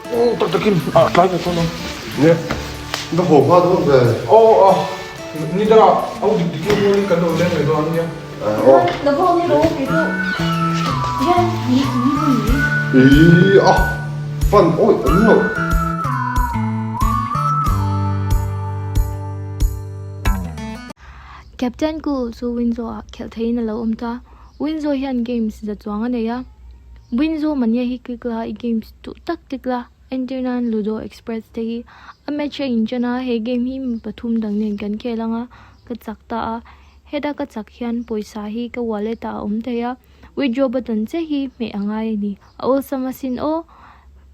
Tak takin a tlai ve dawn ang. Nia, va haw hma dawn ve. Aw a, ni dangah au dik dikin rualin kan lo leng leh dawn ania. Aw. Lo haw ni lo kei chu hian ni ni ni ni. Ih a, fan awih an lo. Captain Cool chu Winzo ah khelh theihin a lo awm ta. Winzo hian games za chuang a nei a. Winzo mania hi click la, i games duh tak click la. Entir nan Ludo Express te hi a match a inchan a, he game hi mi pathum dang nen kan khel ang a, ka chak ta a. Heta ka chak hian pawisa hi ka wallet ah a awm thei a, withdraw button che hi hmeh a ngai a ni. A awlsam asin aw,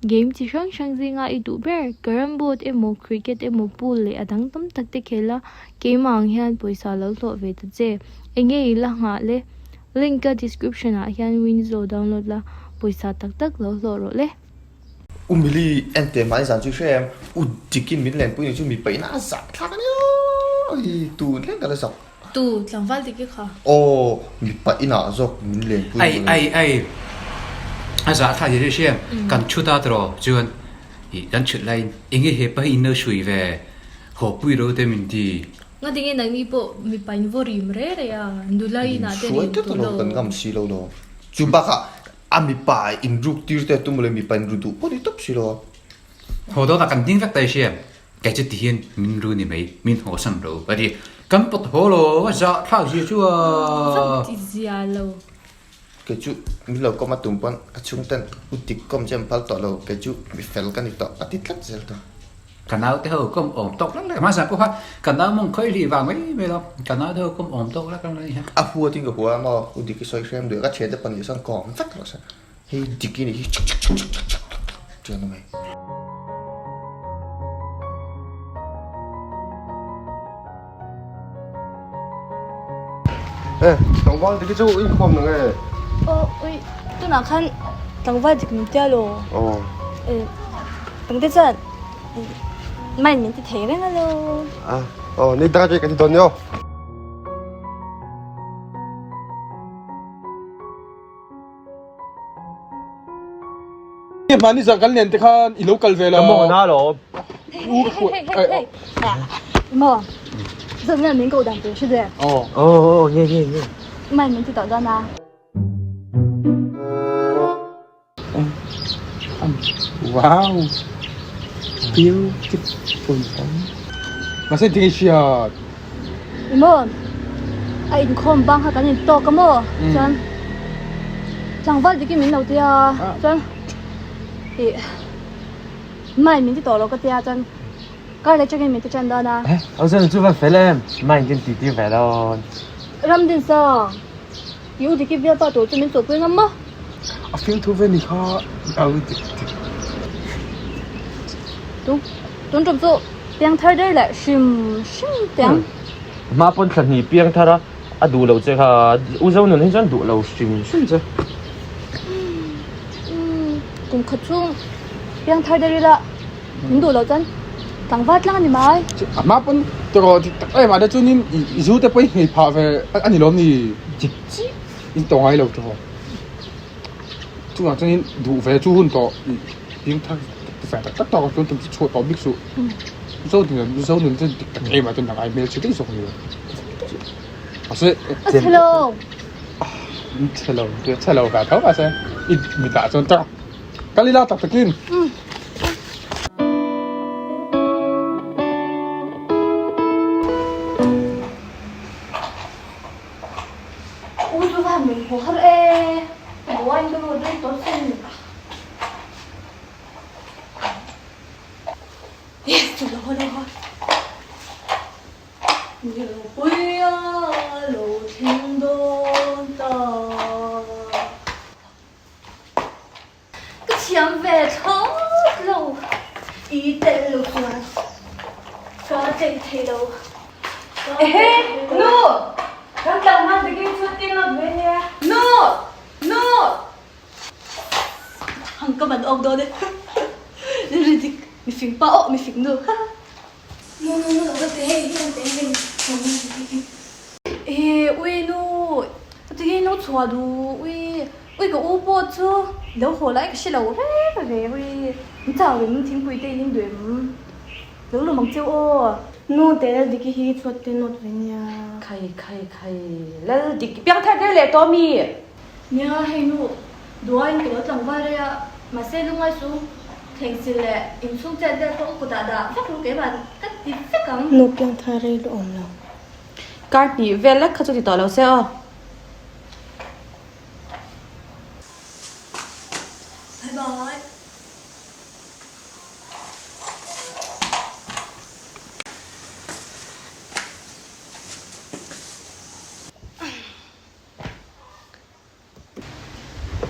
game chi hrang hrang zinga i duh ber, carrom board emaw, cricket emaw, pool leh a dang tam tak te khel a, keimah ang hian pawisa lo hlawh ve ta che. Enge i la nghah le? Link ka description ah hian Winzo download la, pawisa tak tak lo hlawh rawh le. U Mili en teh mahni zan chu i hre em? U Dikin min lenpui ni chu mi paihna a zak thlak a nia hei tun thleng ka la zak. Tu tlangval dik i kha. Aw mi paihna zawk min lenpui Ai ai ai a zah thlak hi hre em? Kan chhut a tawh chuan ih kan chhut laiin enge hepa hi in lo hrui ve haw pui ro te min ti. Nga tinge nangni pawh mipa in vaw rim re re a nula inah te rim tur lo. Kan ngam si lo lo. Chu bakah A mipa in ruk tir te tum le mipa in ru duh pawh ni tawp si lo. Haw dawt ah kan ding vek ta i hria, kei chu ti hian min ru ni mai, min haw san ro ka ti. Kan pawt haw lo, a zah thlak zia chu a. Zah ti zia lo. Kei chu min lo kawm a tum pawn a chhung ten u dik kawm che an phal tawh lo, kei chu mi fel ka ni tawh a ti tlat zel tawh. Ka naute ho kawm awm tawk lak lak hmasa pawh kha ka nau mawng khawi hlih vang mai mai lo, ka naute ho kawm awm tawk lak lak a ni kha. A hua tin ka hua a maw, u Diki sawi hrem duh a, ka thiante pahnih sawn kawm vek rawh se, hei Diki nih hi chuk chuk chuk chuk chuk chuk chuan a mai. E, tlangval Diki chu i khawm nang e. Aw, ui, tunah khan tlangval dik min tia lo. Aw. E, tangte chuan main min ti thei reng a lo. A, aw, ni danga chu ka ti dawn nia. Hmani zan kan len te khan i lo kal ve lo. Ka mawng na lo. U ka hruai. Hey, hey, hey. Maw. Zan nge min ko dan tur hre de. Aw. Aw aw nge nge nge. Mai min ti tawh dawn a. Wow. Beautiful. Mahse tinge hriat. Maw. A inkhawm bang kha kan in tawk a maw. Chuan tlangval dikin min lo tia chuan ih mai min ti tawh lo ka tia chuan kar leh atangin min ti tan dawn a. Eh, au chuan chu va fel em, mai in ti tir ve dawn. Ramdinsang, i u diki bialpa tur chu min chawhpui ngam maw? A fimthu ve ni kha au dik dik. Tung, tun tum chu piang thar der leh hrim hrim teh ang. Hma pawn thla hnih piang thar a, a duh loh che kha u Zonun hi chuan duh lo hrim hrim che. Umm, kum khat chhung piang thar der ila min duh loh chuan tlangval tlang a ni mai. A hma pawn tawh dik tak em ah te chuanin i zu te pawh i nghei phah ve a ni lawm ni? Dik chiah. In tawh ngai lo tawh. Chungah chuanin duh ve chu hun tawh i piang thar ve tak tak tawh chuan tum chu chhuah tawh bik suh. Zo nun zo nun chu dik tak em ah chuan nang ai hmel chhe daih zawk a ni lo. Mahse A chhe lo. Chhe lo chhe lo ve tho mahse i mitah chuan tak kal ila tak takin. U chu va han min haw har e, buain ka lut rei tawh sin. Yes, chu lo haw lo haw. Nilpuia lo thleng dawn ta. Ka thiam ve thlawt lo, i tel lo chuan ka tlei thei lo. Ehe, nu! Kan tlangval bikin chu tin lo ve nia. Nu! Nu! Hang ka man awk dawn e. Ri dik, mifing pa aw, mifing nu. Nu nu nu ka ti hei hi an ti hei hei. E ui nu, ka ti hei no chhuah duh ui. Ui ka u pawh chu lo haw lai ka hre lo reng reng ui. Chau em thingpui te in in duh em? Lo lawm ang cheu aw. Nu te Laldiki hi chhuat te nawt ve nia. Khai khai khai Laldiki piangthar der leh tawh mi? Nia hei nu duaiin ka lo tlangval rei a, mahse lungngai chu thlengsil leh inchhung chet vel pawh ka kutah dah vek ru keimah ka ti vek ang. Nu piangthar rei lu awm lo. Kar hnih vel lek kha chu ti tawh lo se aw. Bye bye.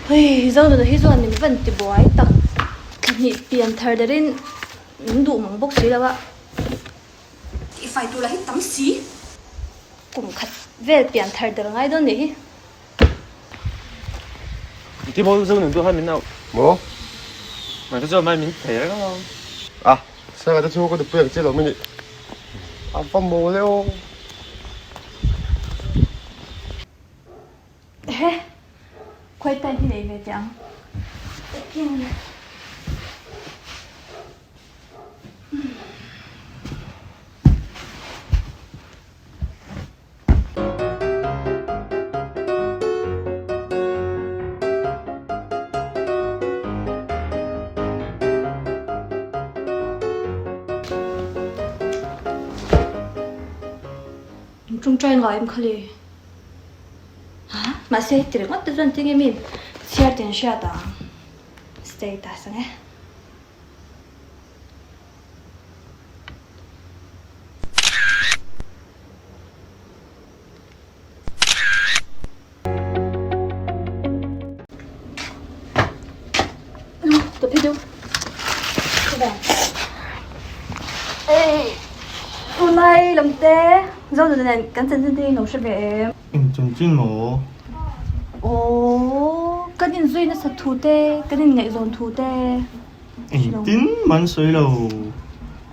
Hei Zonuna hi chuan min van ti buai tak thla hnih pian thar darin min duh mang bawk si lo a, tihfai tur lah hi tam si, kum khat vel pian thar dar ngai dawn nih hi. Ti maw Zonun tu khan min auh. Maw? Mah te chuan mai min thei reng alawm. A, Sanga te chu ka nupui ang che lo mi nih. A va mawl e aw. Ehe, khawi pen hi nei ve teh ang. Takin. Tawngtai ngai em kha le? Ha? Mahse heti ringawt te chuan tinge mi chhiar ten hriat ang? Status ang e. Tunlai lam te Zonun nen kan chanchin te hi lo hre ve em? Eng chanchin maw? Aww kan inzui nasa thu te kan inngaihzawn thu te. Engtin man sawi lo.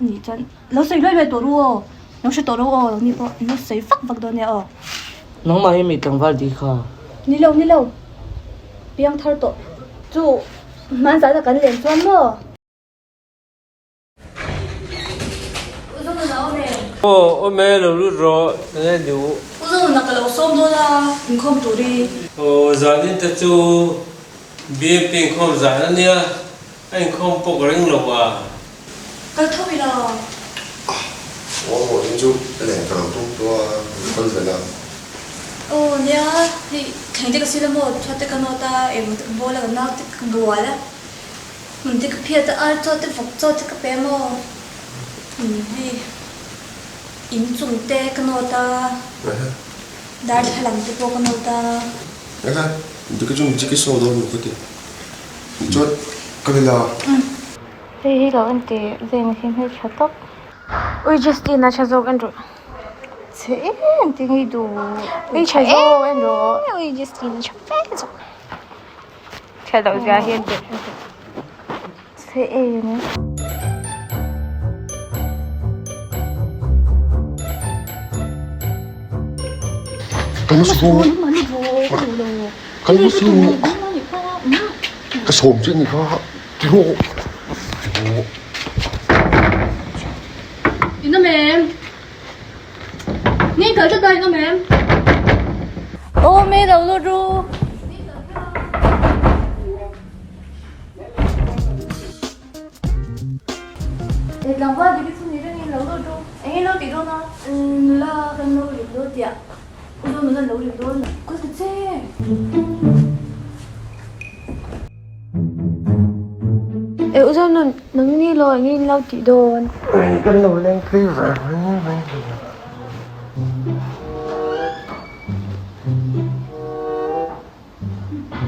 Ani chuan lo sawi luai luai tawh ru aw, lo hre tawh lo aw lo ni pawh in lo sawi vak vak dawn nia aw. Nangmah hi mi tlangval tih kha. Ni lo ni lo, piang thar tawh chu hmanzana kan len chuan maw. Aw awm e lo lut rawh enge duh. U Zonuna ka lo sawm dawn a inkhawm turi. Aw zanin te chu BMP inkhawm zan a nia a inkhawm pawh ka ring lo a. Kal tho ila. Aw in chu len ka lo tum tawh a kal vel a. Aw nia hei thleng te ka sil a maw chhuat te ka nawt a engmaw te ka bawl a ka nau te ka bual a. Hmun te ka phiat a, ar chaw te vawk chaw te ka pe maw? Hei in chung te ka nawt a, darthlalang te pawh ka nawt a. Enge dika chu mi saw dawn ka ti chuan ka ni la. Hei hi lo en teh Zane hi hmeltha tawp. Ui Justin a tha zawk en rawh. Chhe em ti ngei duh. Ui tha zawk en rawh. Ui Justin a tha fe zawk. Tha loh zia hi an ti. Chhe em. Kan su kan su ka sawm che ni kha ti rawh ti rawh. In awm em? Ni kal tlat a in awm em? Aw me lo lut ru. E tlangval dik hi chu ni rengin lo lut ru. Eng nge lo tih dawn a? Nula kan lo rim dawn tiah. U zo nula lo rim dawn. Kal ta che. E u zo nun nang ni lo eng nge in lo tih dawn? Kan lo leng phei ve mai mai.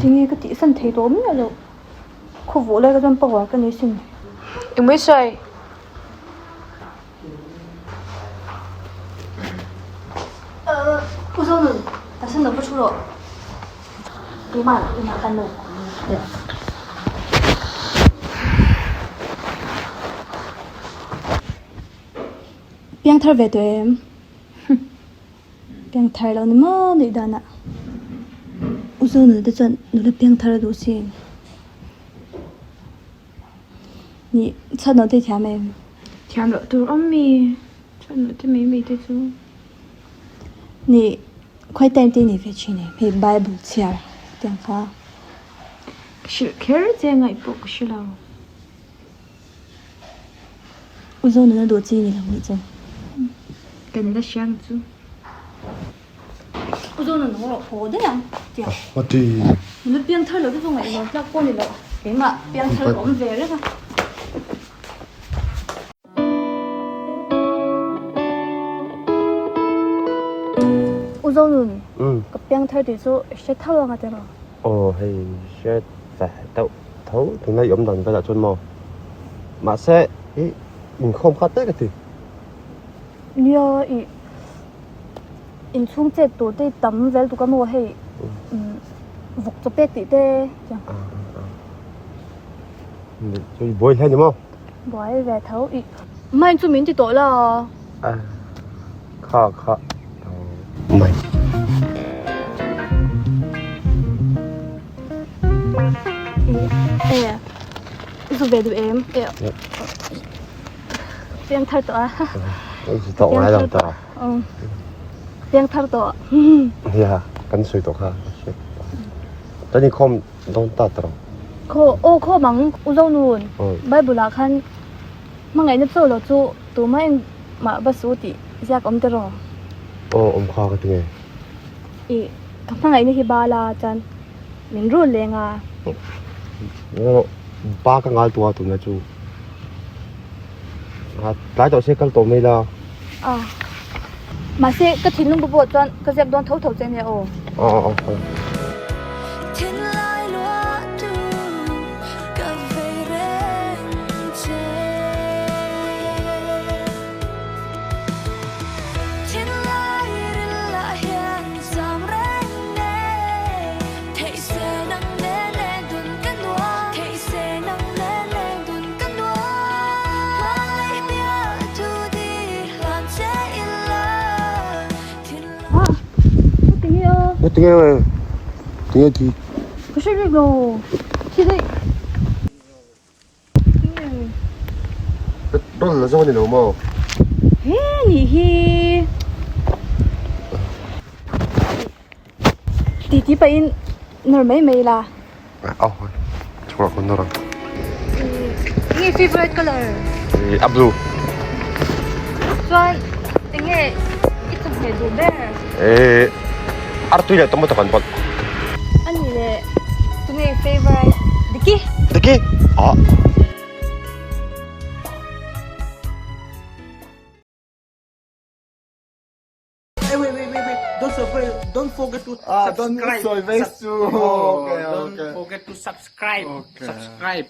Tinge ka tihsan thei tawh miah loh. Khawvawh lai ka chuan power ka nei sin. Engmai sawi. U Zonun, ta san lo va thu rawh. Keimah inah khan lo. Piang thar ve tawh em? Piang thar lo ni maw nuih danah U Zonun te chuan nula piang thar a duh sin. Nih chhuat nawh te thiam em? Thiam loh tur awm mi, chhuat nawh te mai mai te chu. Nih khawi time te nei ve thin em? Hei bible chhiar tiang kha. Ka hrilh kher che ngaih pawh ka hre lo. U Zonuna duh chi ni lo nih chu. Kan la hriang chu. U Zonun nang rawh haw daih ang tiang. Mati. Nula piang thar lo te chu ngaihnawn tlak pawh ni lo. Keimah piang thar ka awm ve reng a. U Zonun, ka piang thar tih chu hre tho ang a ti rawh. Aw hei hre ve deuh tho tunlai i awm dan velah chuan maw mahse i inkhawm kha te ka ti. Nia i inchhung chet tur te tam vel tuk a maw hei vawk chaw pek tih te tiang. Chu i buai hle ni maw? Buai ve tho i mine chu min ti tawh la. Kha kha mine. E i zu ve duh em? E piang thar tawh a. I zu tawh ngai lo ta. Piang thar tawh. Nia kan sawi tawh kha. Kan inkhawm dawn ta tawh. Khaw aw khaw mang u zo nun Bible ah khan hmangaihna chaw lo chu tumah engmah va su tih ziak awm teh rawh. Aw awm kha ka ti nge. I ka hmangaihna hi bala chuan min rul leng a. Ba ka ngal tua tuna chu. Tlai tawh se kal tawh mai la. A mahse ka thinlung bu pawh chuan ka ziak dawn tho tho che nia aw. Aw aw aw. Tinge tinge thi. Ka hre rih lo. Thi daih. Tinge. Petrol la zawng a ni lo maw? He nih hi. Ti ti pahin nawr mai mai la. Aw chhuah ka nawr ang. Enge favorite color? A blue. Chuan enge i chawhmeh duh ber? Artui leh tomato kan pawlh. Ani leh tunge i favorite? Diki. Diki? Ah. Hey, wait, wait, wait, wait. Don't forget, don't forget to Ah, don't subscribe. sawi vei su. Oh, Okay, don't okay. forget to subscribe. Okay. Subscribe.